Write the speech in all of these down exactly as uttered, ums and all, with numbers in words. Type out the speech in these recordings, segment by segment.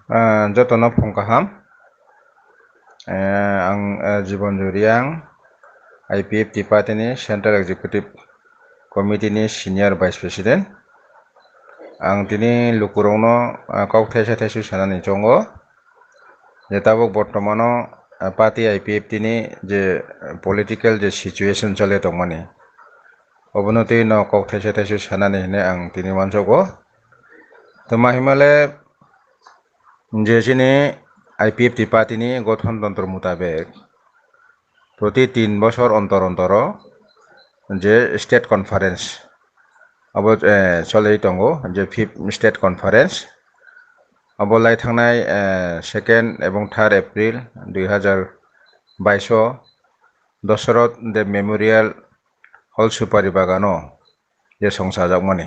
Ah, jotono phung kaham. Eh, ang, eh, Jibon Juriang, I P F T party ni Central Executive Committee ni Senior Vice President. Ang tini lukurokno, ah, kok thaisa thaisu sanani chongo. Je tabuk bortomano, ah, party I P F T ni je, eh, political je situation chole tongmani, obono twi no kok thaisa thaisu sanani hinwi ang tini uansugo. Toma himale je chini I P F T party ni gothon tontro mutabek proti tin bosor ontor ontoro je state conference abo, eh, choli tongo, je fifth state conference abo lai thangnai, eh, second ebong third April dui hazar baiso Dosoroth Deb Memorial Hall Supari Bagano je songchajakmani.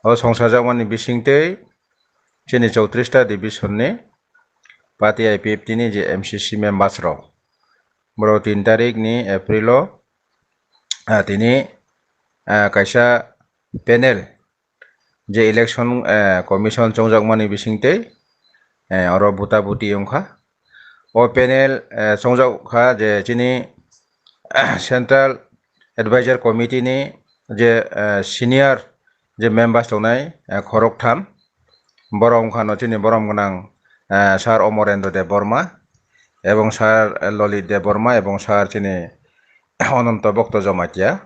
O songchajakmani bisingtwi chini chowtrista division ni party I P F T ni je M C C members rok, borok tin tarik ni April o, ah, tini, ah, kaisa panel je election, eh, commission chongjakmani bisingtwi, eh, oro buta buti wngkha. O panel, eh, chongjak kha je chini Central Advisor Committee ni je, eh, senior je members tongnai, eh, khoroktham. Borok wngkha no chini borom gwnang, eh, Sir Omorendra Debbarma, ebong Sir Lolit Debbarma, ebong Sir chini Ananto Bhakta Jamatia.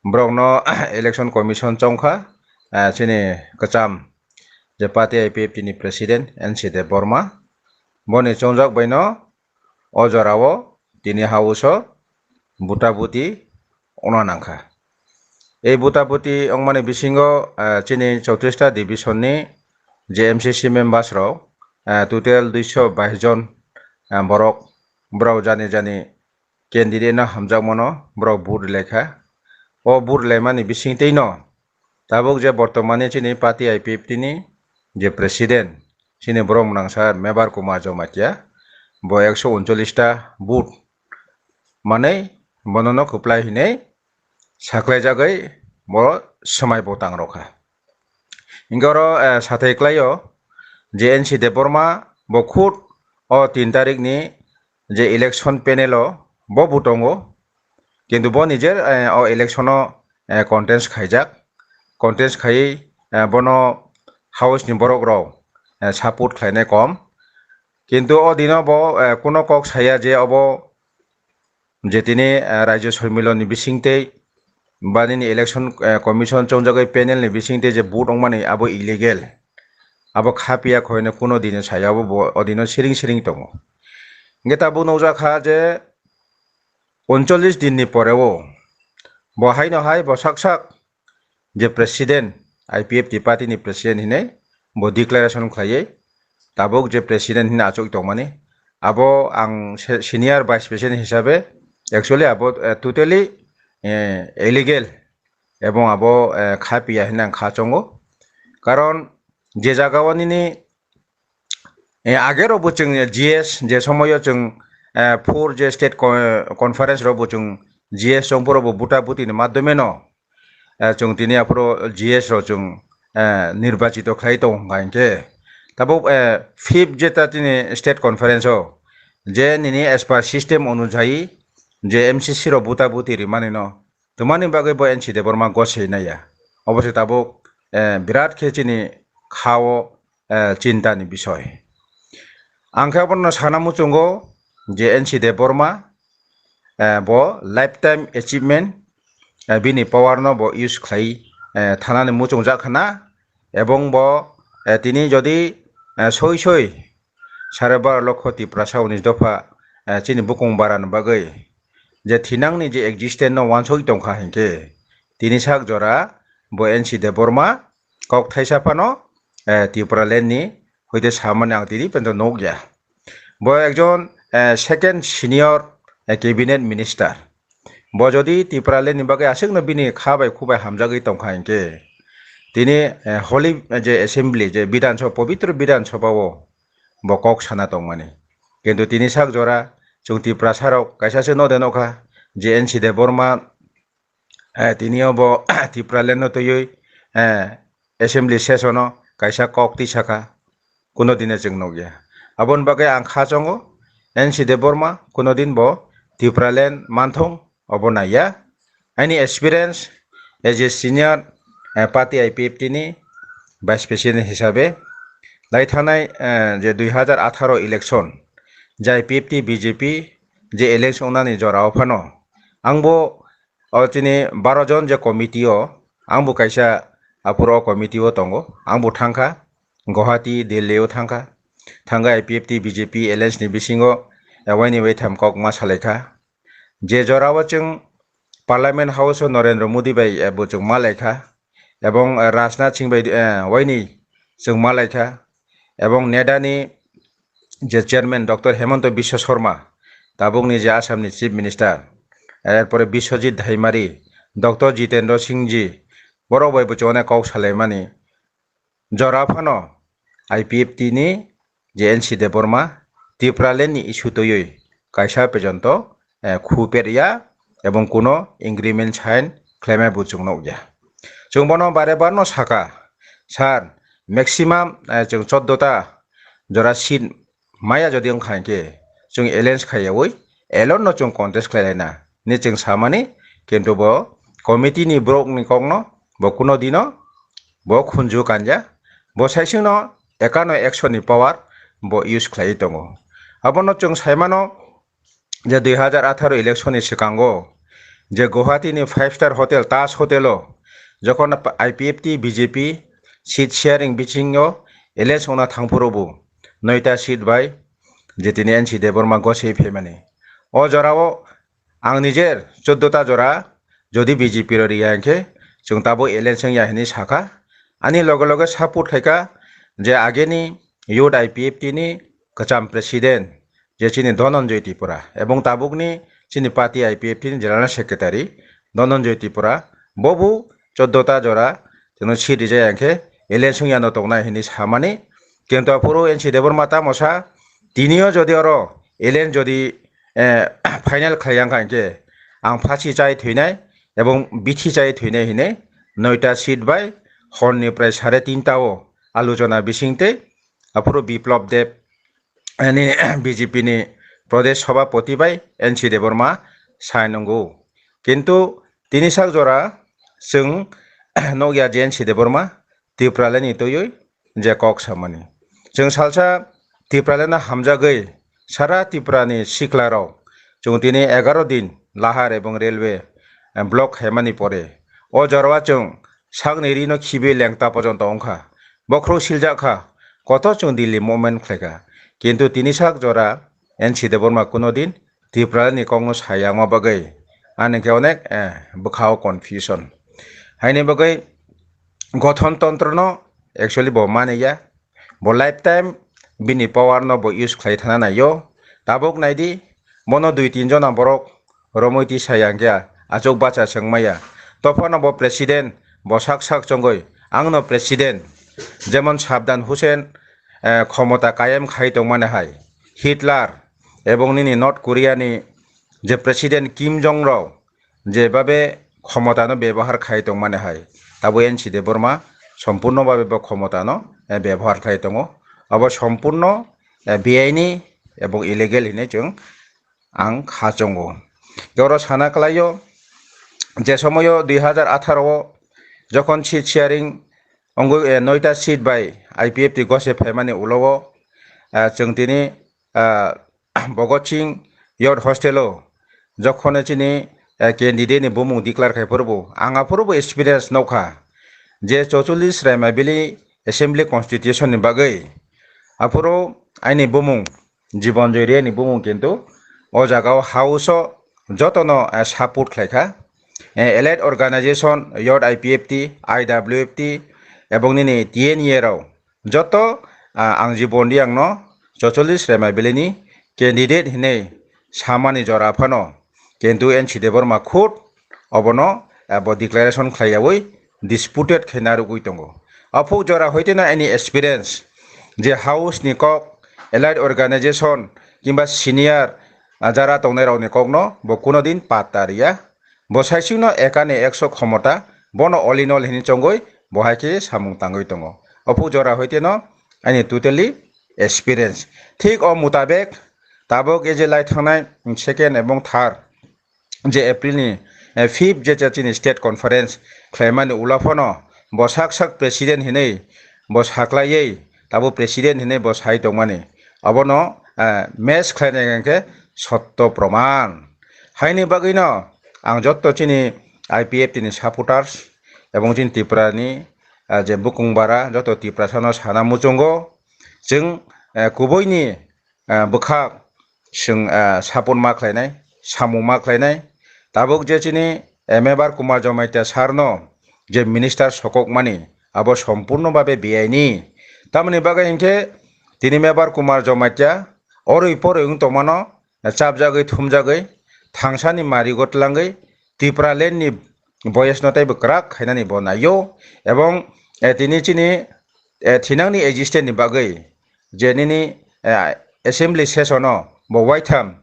Borokno election commission chongkha, eh, chini kwcham je party I P F T ni president N C Debbarma. Boni chongjak baino o jorao tini house o buta buti wngna nangkha. Ei buta buti wngmani bisingo, eh, chini chowtrista division ni je M C C members rok, eh, total duiso bais jon, eh, borok, borok jani jani candidate no hamjakmano borok vote rwlaikha. O vote rwlaimani bisingtwi no tabuk je bortomani chini party I P F T ni je president, chini borok mwnangsa Mebar Kumar Jamatia, bo ekso uncholish ta vote manwi bonono kwplai hinwi saklaijagwi bo swmai bo tangrokha. Hinkhe oro, eh, sathai klaio je N C Debbarma bo khud o tin tarikni je election panel o bo bo tongo, kintu bo nijer, eh, o election o, eh, contest khaijak, contest khaiwi, eh, bono house ni borok rok, eh, support khlainai kom, kintu o dino bo, eh, kuno kok saya je obo je tini, eh, Rajya Sommilon ni bisingtwi ba nini election, eh, commission chongjagwi panel ni bisingtwi je vote wngmani abo illegal, abo kha piya kho hwnwi kuno dino saya, abo bo o dino siring siring tongo. Hwnkhe tabuk nukjak kha je uncholish din ni pore o bo haino hai bo sak sak je president, I P F T party ni president hinwi bo declaration khlaiwi tabuk je president hinwi achuk tongmani, abo ang se-, senior vice president hisabe actually abo, eh, totally, eh, illegal ebong abo, eh, kha piya hinwi ang kha chongo. Karon je jaga o nini Eh, age rok bo chwng G S je somoyo chwng, eh, four je state co-, conference rok bo chwng G S chwng phuru bo buta buti ni madhyome no, eh, chwng tini aphuru G S rok chwng, eh, nirbachito khlai tongo hwnkha hinkhe. Tabuk, eh, fifth je ta tini state conference o je nini as per system onujayi je M C C rok buta buti rimani no Twmani bagwi bo N C Debbarma gosei naiya. Obo se tabuk, eh, birat khe chini kha-o, eh, chinta ni bisoy. Ang khe abono sana muchungo je N C Debbarma, eh, bo lifetime achievement, eh, bini power no bo use khlai, eh, thanani muchungjak khna, ebong bo, eh, tini jodi, eh, soi soi sare baro lokho Tiprasa unis dopha, eh, chini bukung bara ni bagwi je thinangni je existence no uansugwi tongkha hinkhe, tini sak jora bo N C Debbarma kok thaisa phano, eh, Tipraland ni hoite samani ang tini pento nukya. Bo ekjon, eh, second senior, eh, cabinet minister. Bo jodi Tipraland ni bagwi aswkno bini kha bai khu bai hamjagwi tongkha hinkhe, tini, eh, holy, eh, je assembly, je Bidhan Sabha, pobitro Bidhan Sabha o bo kok sana tongmani. Kintu tini sak jora chwng Tiprasa rok kaisa se no de nokha je N C Debbarma, eh, tini o bo Tipraland no twiwi, eh, assembly session o kaisa kok twi sakha. kuno dine chwng nukya. Aboni bagwi ang kha chongo, N C Debbarma kuno din bo Tipraland manthung obo naiya. Aini experience as a senior, eh, party I P F T ni vice president hisabe lai thanai, eh, je dui hazar atharo election je I P F T B J P je election wngnani jorao phano ang bo o chini baro jon je committee o ang bo kaisa aphuru o committee o tongo, ang bo thangkha Guwahati, Delhi o thangkha, thangwi I P F T B J P alliance ni bisingo, eh, waini waitham kok ma salaikha. Je jorao chwng Parliament House o Narendra Modi bai, eh, bo chwng malaikha, ebong, eh, Rajnath Singh bai, eh, waini chwng malaikha, ebong NEDA ni je chairman Doctor Himanta Biswa Sarma, tabukni je Assam ni Chief Minister, erpore Biswajit Dhaimari, Doctor Jitendra Singh ji, borok bai bo chwng onek kok salaimani. Jora phano I P F T ni je N C Debbarma Tipraland ni issue twiwi kaisa porjonto, eh, khu perya ebong kuno agreement sign khlaimai bo chwng nukya. Chwng bono bare barno saka, sir, maximum, eh, chwng choddo ta jora seat maya jodi wngkha hinkhe chwng alliance khaiyaui alone no chwng contest khlai laina hinwi chwng samani, kintu bo committee ni borok ni kokno bo kuno dino bo khunju kanja, bo saisingno ekano ekso ni power bo use khlaiwi tongo. Abono chwng saimano je dui hazar atharo election ni swkango je Guwahati ni five star hotel Taj Hotel o jokhon I P F T B J P seat sharing bisingo alliance wngna thangphuru bo noita seat bai je tini N C Debbarma goswi phaimani. O jorao ang nijer choddo ta jora jodi B J P rok riya hinkhe chwng tabuk alliance wngya hinwi sakha. Ani loge loge support khaikha je ageni youth I P F T ni kwcham president je chini Dhananjay Tripura ebong tabukni chini party I P F T ni general secretary Dhananjay Tripura, bobo choddo ta jora tino seat rijak hinkhe alliance wngya no tongnai hinwi samani. Kintu aphuru N C Debbarma tamo sa, tinio jodi oro alliance jodi, eh, final khlai yang kha hinkhe ang phasi chai thwinai ebong bithi chai thwinai hinwi noita seat bai hor ni prai sare tinta o alochona bising tei aphuru Biplab Deb, ani B J P ni Pradesh Sabhapati bai N C Debbarma sai nungo. Kintu tini sak jora chwng nukya je N C Debbarma Tipraland ni twiwi je kok samani. Chwng salsa Tipraland no hamjagwi sara Tripura ni sikla rok chwng tini egaro din lahar ebong railway, eh, block khaimani pore o jorao chwng sakni rino khibi lengta porjonto wngkha. Bokhorok siljak kha, kotor chwng Delhi movement khlaikha. Kintu tini sak jora N C Debbarma kuno din Tipraland ni kokno sayangma bagwi ani khe onek, eh, bwkhao confusion. Haini bagwi gothon tontro no actually bo mani ya. Bo lifetime bini power no bo use khlai thana naio. Tabuk naidi, bono dui tin jona borok romwi tisa yang khe achuk bacha chwng maya. Tophano bo president, bo sak sak chongoi, "Ang no president." Jemon Saddam Hussein, eh, khomota kayem khai tongmani hai, Hitler ebong nini North Korea ni je president Kim Jong rok jebabe khomota no bebohar khai tongmani hai, tabuk N C Debbarma sompurno babe bo khomota no, eh, bebohar khai tongo. Abo sompurno, eh, beaini ebong illegal hinwi chwng ang kha chongo. Oro sana kwlaio, je somoyo dui hazar atharo o jokhon seat sharing wngwi, eh, noita seat bai I P F T gose phaimani ulo o, eh, chwng tini, eh, Bhagat Singh Youth Hostel o jokhon chini, eh, candidate ni bumung declare khai phuru bo ang aphuru bo experience nukha je chocholish Raimabili Assembly Constitution ni bagwi aphuru aini bumung Jibon Joy Riya ni bumung kintu o jaga o house o jotono, eh, support khlaikha. Eh, allied organization, Youth I P F T, I W F T, ebong nini T N A rok joto, ah, ang Jibon Riya no chocholish Raimabili ni candidate hinwi samani jora phano, kintu N C Debbarma khud obono, eh, bo declaration khlaiyaui disputed khe narwgwi tongo. Aphuk jora hoiteno ani experience je house ni kok, allied organization kimba senior, ah, jara tongnai rokni kokno bo kuno din patta riya. Bo saisingno ekani ekso khomota, bono all in all hinwi chongwi bo hai khe samung tangwi tongo. Aphuk jora hoiteno ani totally experience. Thik o mutabek tabuk e je lai thangnai second ebong third je April ni, eh, fifth je chini state conference khlaimani ulo phano bo sak sak president hinwi bo saklaiwi tabuk president hinwi bo sai tongmani. Abono, eh, match khlainai hwnkhe sotto proman. Haini bagwino ang jotto chini I P F T ni supporters ebong chini Tripura ni, eh, je bukung bara jotto Tiprasa no sana muchungo chwng, eh, kubui ni, eh, bwkhak chwng, eh, support ma khlainai, samung ma khlainai. Tabuk je chini, eh, Mebar Kumar Jamatia sir no je minister sokok mani abo sompurno babe biyaini. Tamoni bagwi hinkhe tini Mebar Kumar Jamatia orwi porwi wng tongmano, chapjagwi thumjagwi thangsani marigo tlangwi Tipraland ni voice no teibo kwrak khainani bo naio. Ebong, eh, tini chini, eh, thinangni existence ni bagwi je nini, eh, assembly session o bo waitham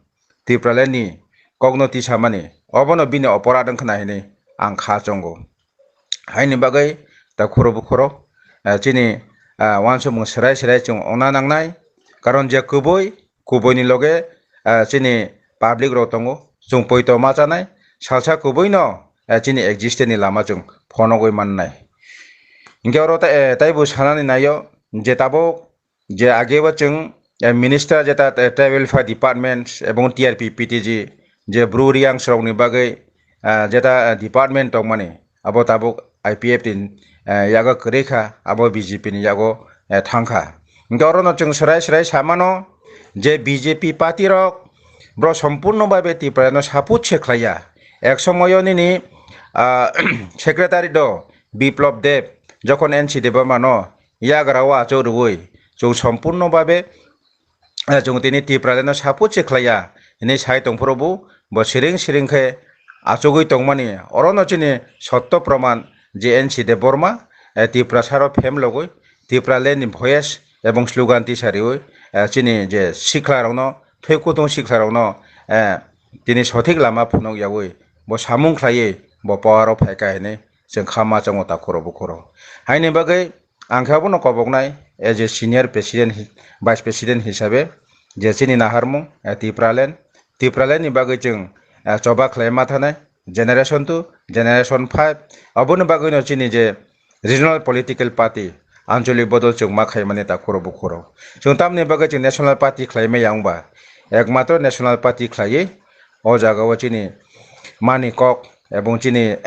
Tipraland ni kokno tisamani obono bini oporad wngkhna hinwi ang kha chongo. Haini bagwi takhuro bukhuro, eh, chini, ah, uansukmung serai serai chwng ongna nangnai. Karon je kubui, kubui ni loge, ah, chini public rok tongo, chwng poito ma chanai, salsa kubui no, eh, chini existence ni lama chwng phonogwi mannai. Hinkhe oro ta-, eh, taibo sanani naio je tabuk je age o chwng, eh, minister jeta, eh, tribal welfare department ebong T R P P T G je bru riang srokni bagwi, ah, jeta, eh, department tongmani abo tabuk I P F T ni, eh, yago kwrwi kha, abo B J P ni yago, eh, thang kha. Hinkhe orono chwng swrai swrai samano je B J P party rok bro sompurno babe Tiprano support se khlaiya. Ek somoyo nini, ah, secretary do Biplab Deb jokhon N C Debbarma no yagra o achuk rwui chwng sompurno babe, eh, chwng tini Tipraland no support se khlaiya hinwi sai tongphuru bo, bo siring siring khe achugwi tongmani. Orono chini sotto proman je N C Debbarma, eh, Tiprasa rok phem logwi Tipraland ni voice ebong slogan tisa riwi, eh, chini je sikla rokno, thwi kutung sikla rokno, eh, tini sothik lama phunuk yawi bo samung khlaiwi bo power o phaikha hinwi chwng kha ma chongo takhuro bukhuro. Haini bagwi ang khe abono koboknai as a senior president, vice president hisabe je chini naharmung, eh, Tipraland, Tipraland ni bagwi chwng, eh, choba khlai ma thanai generation two, generation five, aboni bagwino chini je regional political party anchalik bodol chwng ma khaimani takhuro bukhuro. Chwng tamni bagwi chwng national party khlaimaya wngba, ekmatro national party khlaiwi o jagao chini mani kok ebong chini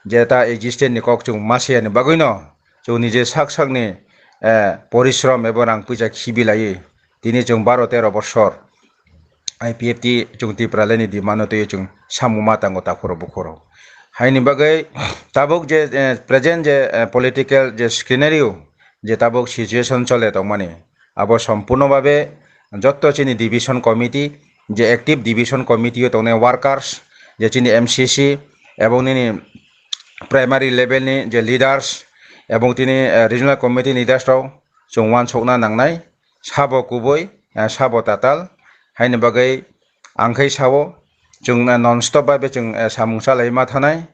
jeta existence ni kok chwng ma siyani bagwino chwng nije sak sakni, eh, porishrom ebo rang puisa khibi laiwi tini chwng baro tero bosor I P F T chwng Tipraland ni demand no twiwi chwng samung ma tango takhuro bukhuro. Haini bagwi tabuk je, eh, present je, eh, political je scenario, je tabuk situation chole tongmani, abo sompurno babe jotto chini division committee, je active division committee o tongnai workers, je chini M C C ebong nini primary level ni je leaders ebong tini, eh, regional committee leaders rok chwng uansukna nangnai, sabo kubui, eh, sabo tatal, haini bagwi ang khai sao chwng, eh, non stop bai be chwng, eh, samung chalai ma thanai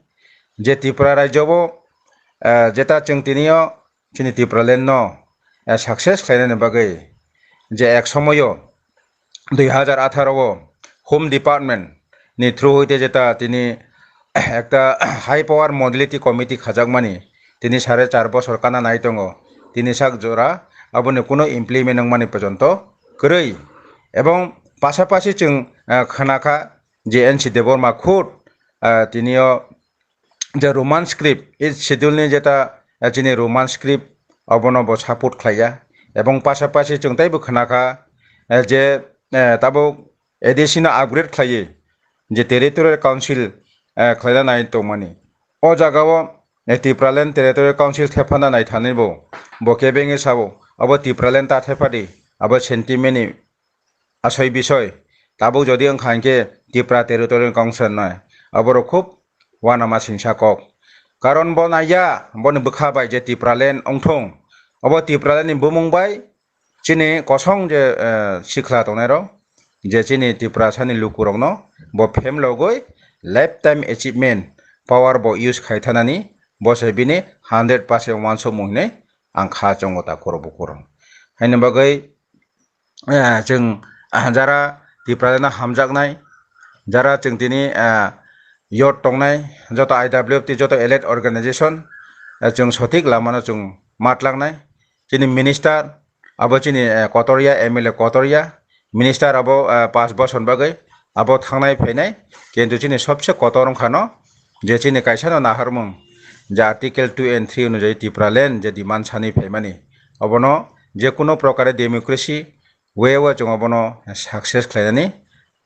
je Tripura rajyo bo, eh, jeta chwng tini o chini Tipraland no, eh, success khlainani bagwi je ek somoyo dui hazar atharo o Home Department ni through hoite jeta tini ekta high power modality committee khajakmani tini sare char bosor kana nai tongo, tini sak jora aboni kuno implement wngmani pojonto kwrwi. Ebong pasapasi chwng, ah, khna kha je N C Debbarma khud, ah, tini o je Roman script, eighth schedule ni jeta, eh, chini Roman script abono bo support khlaiya. Ebong pasapasi chwng teibo khna kha, eh, je, eh, tabuk A D C no upgrade khlaiwi je territorial council, eh, khlaina nai tongmani. O jagao, eh, Tipraland Territorial Council thephana nai thani bo, bo kebengwi sao, abo Tipraland ta thephadi, abo sentiment ni asoi bisoi. Tabuk jodi wngkha hinkhe Tipra Territorial Council noi, aborok khub uanama singsa kok. Karon bo naiya, boni bwkha bai je Tipraland wngthung, obo Tipraland ni bumung bai chini kosong je, eh, sikla tongnai rok, je chini Tiprasani lukurokno bo phem logoi lifetime achievement power bo use khai thanani, bo se bini hundred percent uansukmung hinwi ang kha chongo ta khoro bukhoro. Haini bagwi eh, chwng, ah, jara Tipraland no hamjaknai, jara chwng tini, ah, yot tongnai, joto I W F T, joto allied organization, eh, chwng sothik lama no chwng ma tlangnai. Chini minister abo chini, eh, kotorya, M L A kotorya, minister abo, eh, panch bosor bagwi abo thangnai phainai, kintu chini sobse kotor wngkha no je chini kaisa no naharmung je Article two and three onujai Tipraland je demand sani phaimani, obono je kuno prokare democracy way o chwng obono success khlainani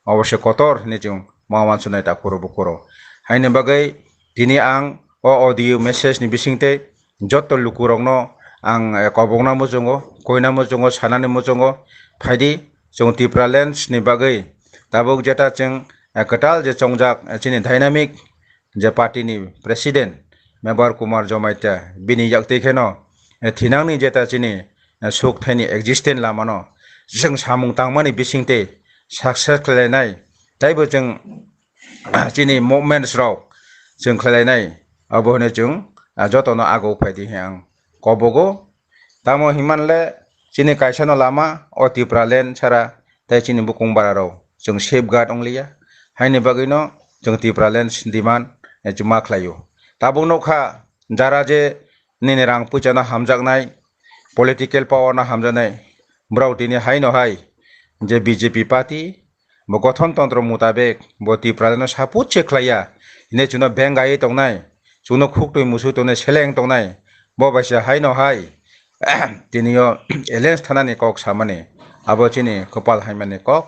obo se kotor hinwi chwng ma uansuknai ta kuro bukuro. Haini bagwi tini ang o audio message ni bisingtwi joto lukurokno ang, eh, kobokna muchungo, koina muchungo, sanani muchungo, phaidi chwng Tipralands ni bagwi tabuk jeta chwng, eh, kwtal je chongjak, eh, chini dynamic je party ni president Mebar Kumar Jamatia bini yaktwi kheno, eh, thinangni jeta chini, eh, suk thaini existence lamano chwng samung tangmani bisingtwi success khlainai, taibo chwng chini movements rok chwng khlainai, abo hwnwi chwng, ah, jotono aguk phaidi hwnwi ang kobogo. Tamo hinmanle chini kaisano lama o Tipraland sara tei chini bukung bararok chwng safeguard wngliya, haini bagwino chwng Tipraland demand, eh, chwng ma khlaio. Tabuk nukha jara je nini rang puichano hamjaknai, political power no hamjaknai, borok tini haino hai je B J P party bo gothon tontro mutabek bo Tipraland no support se khlaiya, hine chwngno bengaiwi tongnai, chwngno khuktwi musui tongnai, seleng tongnai, bo baisa haino hai tinio alliance thanani kok samani, abo chini kwpal haimani kok,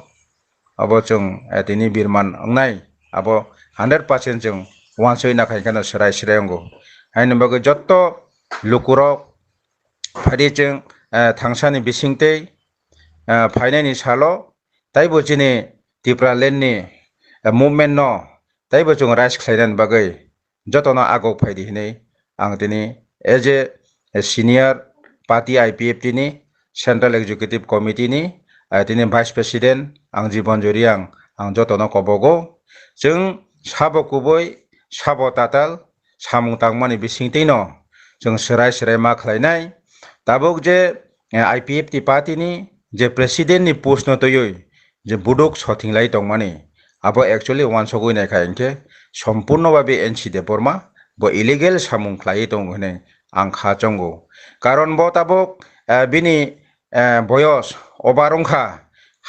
abo chwng, eh, tini birman wngnai, abo hundred percent chwng uansukna khai kheno serai serai wngo. Haini bagwi jotto lukurok phaidi chwng, eh, thangsani bisingtwi, eh, phainani salo taibo chini Tipraland ni, eh, movement no taibo chwng rise khlainani bagwi jotono agok phaidi hinwi ang tini as a, a senior party I P F T ni Central Executive Committee ni, ah, tini Vice President ang Jibon Joriang ang jotono kobogo. Chwng sabo kubui, sabo tatal, samung tangmani bisingtwino chwng serai serai ma khlainai. Tabuk je, eh, I P F T party ni je president ni post no twiwi je buduk sothing lai tongmani, abo actually uansugwi naikha hinkhe sompurno babe N C Debbarma bo illegal samung khlaiwi tongo hinwi ang kha chongo. Karon bo tabuk, eh, bini, eh, boyos over wngkha,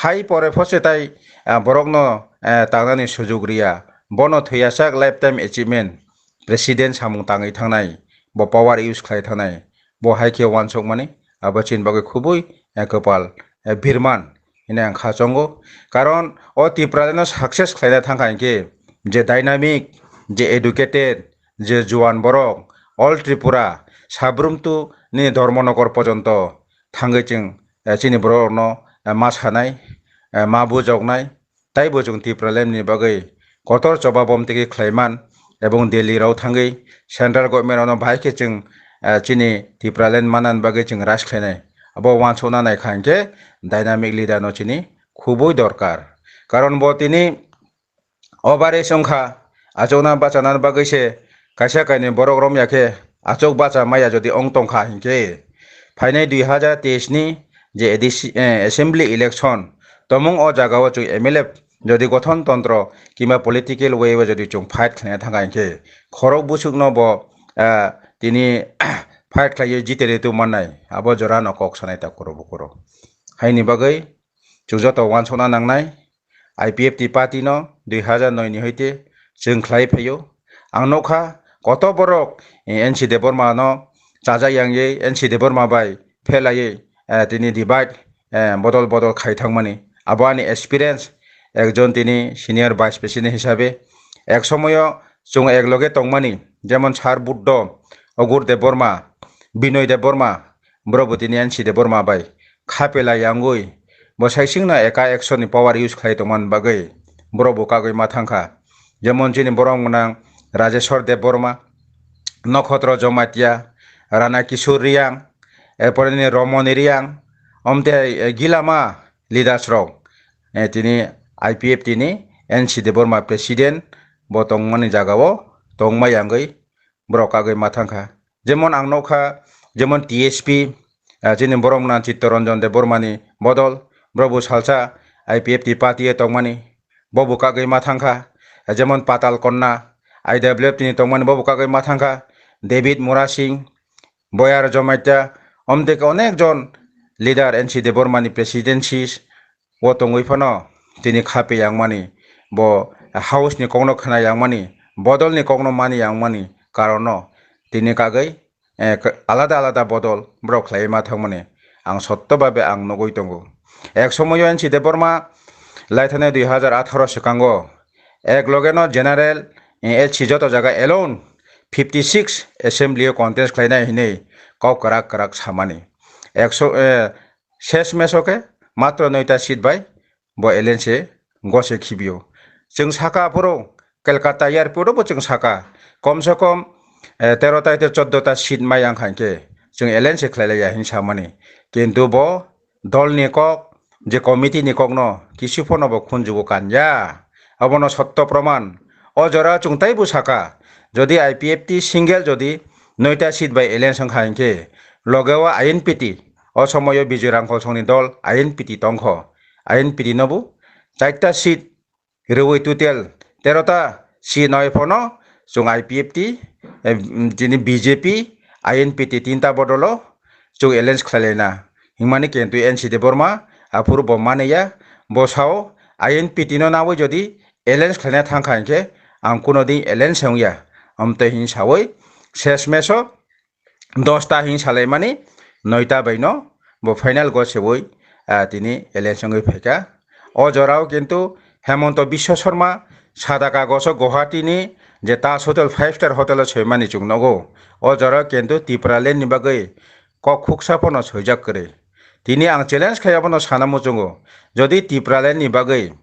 hai pore phose tai, eh, borokno, eh, tangnani sujuk riya, bono thwiyasak lifetime achievement, president samung tangwi thangnai, bo power use khlai thangnai, bo hai khe uansukmani, abo chini bagwi khubui, eh, kwpal, eh, birman hinwi ang kha chongo. Karon o Tipraland no success khlaina thangkha hinkhe je dynamic, je educated, je juan borok, all Tripura, Sabrumtu nini Dharmanakar pojonto thangwi chwng, eh, chini borok rokno, eh, ma sanai, eh, ma bujoknai, taibo chwng Tipraland ni bagwi kotor choba bomtwi khe khlaiman, ebong Delhi rok thangwi central government rokno bahai khe chwng, eh, chini Tipraland manna bagwi chwng rise khlainai. Abo uansukna naikha hinkhe dynamic leader no chini khubui dorkar. Karon bo tini o bare se wngkha, achukna bachana bagwi se kaisa kainwi borok romya khe achuk bacha maya jodi wng tongkha hinkhe phainai dui hazar teis ni je A D C, eh, assembly election tomung o jagao chwng M L A jodi gothon tontro kimba political way o jodi chwng fight khlaina thangkha hinkhe khorok busukno bo, ah, tini fight khlaiwi jiteri tubumannai abo jorano kok sanai ta kuro bukuro. Haini bagwi chwng joto uansukna nangnai, I P F T party no dui hazar noi ni hoite chwng khlai phaio. Ang nukha koto borok, eh, N C Debbarma no chajak yangwi N C Debbarma bai phelaiwi, eh, tini divide, eh, bodol bodol khai thangmani. Abo ani experience, ekjon tini senior vice president hisabe. Ek somoyo chwng ek loge tongmani, jemon Sir Buddho, Ogur Debbarma, Binoy Debbarma, borok bo tini N C Debbarma bai khapela yangwi bo saisingno eka action ni power use khlai tongmani bagwi borok bo kagwi ma thangkha. Jemon chini borok gwnang Rajeshwar Debbarma, Nokhotro Jomatia, Rana Kishore Reang, erpore nini Romoni Reang, omte, eh, gilama leaders rok, eh, tini I P F T ni N C Debbarma president bo tongmani jagao tongma yangwi borok kagwi ma thangkha. Jemon ang nukha, jemon T S P, ah, chini borok gwnang Chittaranjan Debbarmani bodol Bro bo salsa I P F T party o tongmani, bo bo kagwi ma thangkha. Jemon Patal Konna, I W F T ni tongmani, bo bo kagwi ma thangkha. David Murasing, Boyar Jomaita, omteke onek jon leader N C Debbarma ni presidency o tongwi phano tini khape yangmani, bo house ni kokno khna yangmani, bodol ni kokno mani yangmani karono tini kagwi eh, k-, alada alada bodol borok khlaiwi ma thangmani ang sotto babe ang nugwi tongo. Ek somoyo N C Debbarma laithani dui hajar atharo swkango ek logeno general, eh, H C joto jaga alone fifty six assembly o contest khlainai hinwi kok kwrak kwrak samani. Ekso, eh, ses meso khe matro noita seat bai bo alliance gose khibio. Chwng saka aphuru Kolkata airport o bo chwng saka, kom se kom, eh, tero ta tei choddo ta seat mai yang kha hinkhe chwng alliance khlai lai ya hin samani. Kintu bo dol ni kok, je committee ni kok no kisu phano bo khunjugo kan ya. Abono sotto proman. O jora chwng taibo saka, jodi I P F T single jodi noita seat bai alliance wng kha hinkhe, loge o I N P T, o somoyo Bijoy Rangkhol songni dol I N P T tongkho. I N P T no bo chaita seat rwui total tero ta seat noi phano chwng I P F T, eh, tini B J P, I N P T tinta bodolo chwng alliance khlai laina. Hingmani kintu N C Debbarma aphuru bo mani ya, bo sao I N P T no nawi jodi alliance khlaina thang kha hinkhe ang kuno din alliance wng ya. Amtwi hin sawi ses meso dosta hin salaimani noita bai no bo final go sewi, ah, tini alliance wngwi phaikha. O jorao kintu Hemonto Biswa Sarma sada kagoso Guwahati ni je Taj Hotel five star hotel o soimani chwng nogo. O jorao kintu Tipraland ni bagwi kok khuksa phano soijak kwrwi. Tini ang challenge khai abono sana muchungo, jodi Tipraland ni bagwi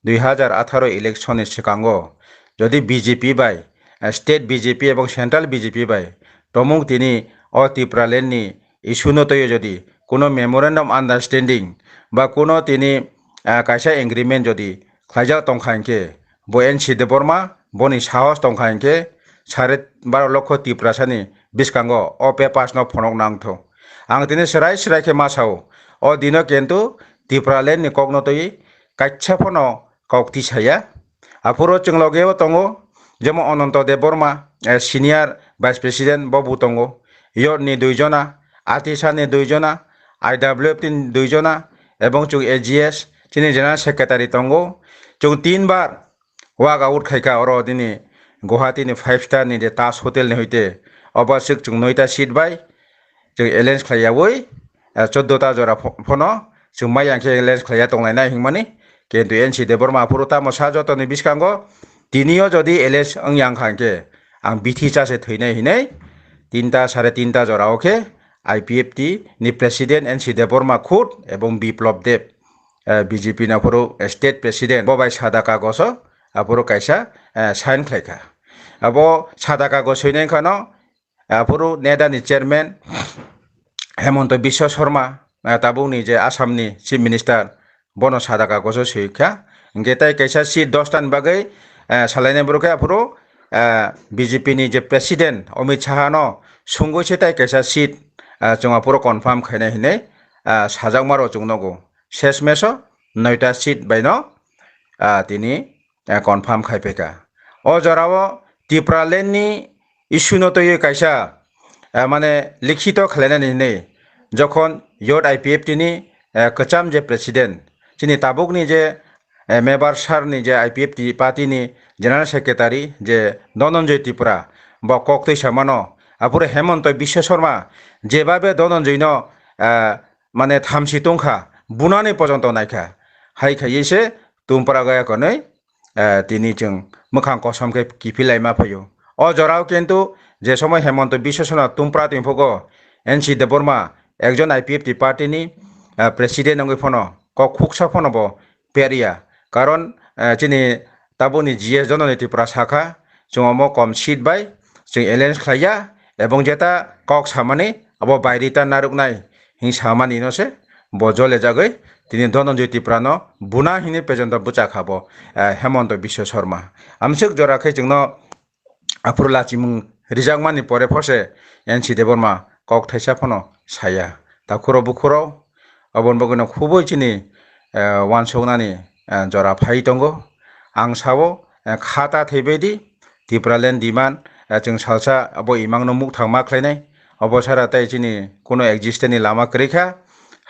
dui hajar atharo election ni swkango jodi B J P bai, eh, state B J P ebong central B J P bai tomung tini o Tipraland ni issue no twiwi jodi kuno memorandum understanding ba kuno tini, ah, kaisa agreement jodi khlaijak tongkha hinkhe bo N C Debbarma boni sahos tongkha hinkhe sare baro lokho Tiprasani bwskango o papers no phonok nangtho. Ang tini swrai swrai khe ma sao, o dino kintu Tipraland ni kokno twi kaisa phano kok tisaya. Aphuru chwng loge o tongo, jemon Ananto Debbarma, eh, senior vice president bo bo tongo, Yot ni dui jona, Atisa ni dui jona, I W F T ni dui jona, ebong chwng A G S chini general secretary tongo. Chwng tin bar walk out khaikha oro dini Guwahati ni five star ni je Taj Hotel ni hoite, obo swk chwng noita seat bai chwng alliance khlai yawi, eh, choddo ta jora pho-, phono chwng mai yang khe alliance khlai ya tonglainai hingmani. Kintu N C Debbarma aphuru tamo sa jotoni bwskango tini o jodi alliance wng yang kha hinkhe ang bithi cha se thwinai hinwi tinta sare tinta jora o khe I P F T ni president N C Debbarma khud ebong Biplab Deb, eh, B J P ni aphuru state president bo bai sada kagoso aphuru kaisa, eh, sign khlaikha. Abo sada kagoj swinai khano aphuru NEDA ni chairman Hemonto Biswa Sarma, ah, tabukni je Assam ni chief minister, bono sada kagoso swi kha. Hingke tai kaisa seat dosta ni bagwi, ah, salainai borok khe aphuru, ah, B J P ni je president Amit Shah no sungwi se tai kaisa seat, ah, chwng aphuru confirm khainai hinwi, ah, sajakma rok chwng nogo. Ses meso noita seat bai no, ah, tini, eh, confirm khai phaikha. O jorao Tipraland ni issue no twiwi kaisa, eh, mane likhito khlainani hinwi jokhon Yot I P F T ni, eh, kwcham je president, chini tabukni je, eh, member sir ni je I P F T party ni general secretary je Dhananjay Tripura, bo kok twi samano, aphuru Hemonto Biswa Sarma jebabe Dhananjay no, eh, mane thamsi tongkha, bunani pojonto naikha, hai khaiwi se Tumpra gaya konwi, eh, tini chwng mwkhang kosom khe kiphilai ma phaio. O jorao kintu je somoi Hemonto Biswa Sarma Tumpra tongphugo, N C Debbarma ekjon I P F T party ni, eh, president wngwi phano kok khuksa phano bo perya. Karon, eh, chini tabukni G S Dhananjay Tripura sakha, chwng omo kom seat bai chwng alliance khlaiya, ebong jeta kok samani abo bairita narwknai hing samani no se bo jole jagwi tini Dhananjay Tripura no buna hini pejento bwchakha bo, eh, Hemonto Biswa Sarma. Amswk jora khe chwngno aphuru lachimung rijakmani pore phose N C Debbarma kok thaisa phano saya. Takhuro bukhuro oboni bagwino khubui chini eh, uansuknani, eh, jora phai tongo. Ang sao, eh, kha ta thwibaidi Tipraland demand, eh, chwng salsa abo imangno mukthang ma khlainai. Obo sara tai chini kuno existence ni lama kwrwi kha.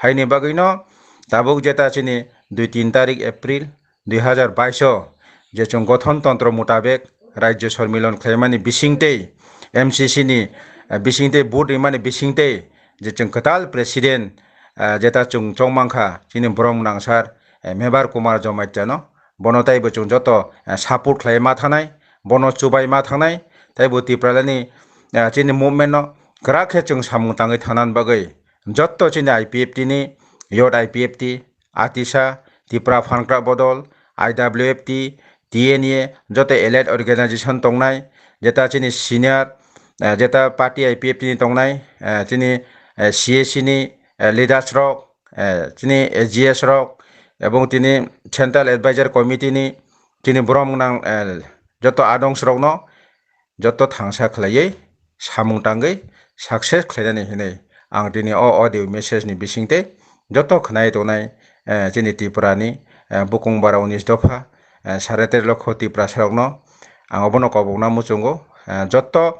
Haini bagwino tabuk jeta chini dui tin tarik April dui hazar bais o je chwng gothon tontro mutabek Rajya Sormilon khlaimani bisingtwi M C C ni, eh, bisingtwi vote rimani bisingtwi je chwng kwtal president, eh, jeta chwng chongmankha chini borok nang sar, eh, Mebar Kumar Jamatia no, bono taibo chwng joto, eh, support khlai ma thanai, bono chubai ma thanai, taibo Tipraland ni, eh, chini movement no kwrak khe chwng samung tangwi thanani bagwi joto chini I P F T ni, Youth I P F T, Atisa, Tipra Phankra Bodol, I W F T, T N A, joto allied organization tongnai, jeta chini senior, eh, jeta party I P F T ni tongnai, eh, chini, eh, C A C ni, eh, leaders rok, eh, chini A G S rok, ebong tini Central Advisor Committee ni chini borom nang, eh, joto adongs rokno joto thangsa khlaiwi samung tangwi success khlainani hinwi ang tini o audio message ni bisingtwi joto khwnai tongnai, eh, chini Tripura ni, eh, bukung bara unis dopha, eh, sare ter lokho Tiprasa rokno ang obono kobokna muchungo, eh, joto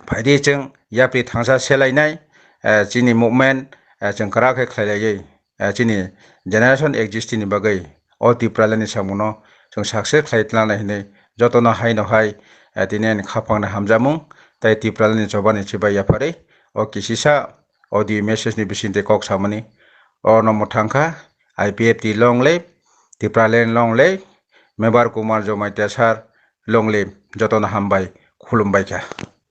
phaidi chwng yapri thangsa selainai, eh, chini movement, eh, chwng kwrak khe khlailaiwi, eh, chini generation exist ni bagwi o Tipraland ni samungno chwng success khlai tlangnai hinwi jotono haino hai, eh, tini ani khapangni hamjamung tei Tipraland ni chobani chibai yapharwi o kisisa audio message ni bisingtwi kok samani. Oro no mwthangkha I P F T long live, Tipraland long live, Mebar Kumar Jamatia sir long live, jotono hambai, khulumbaikha.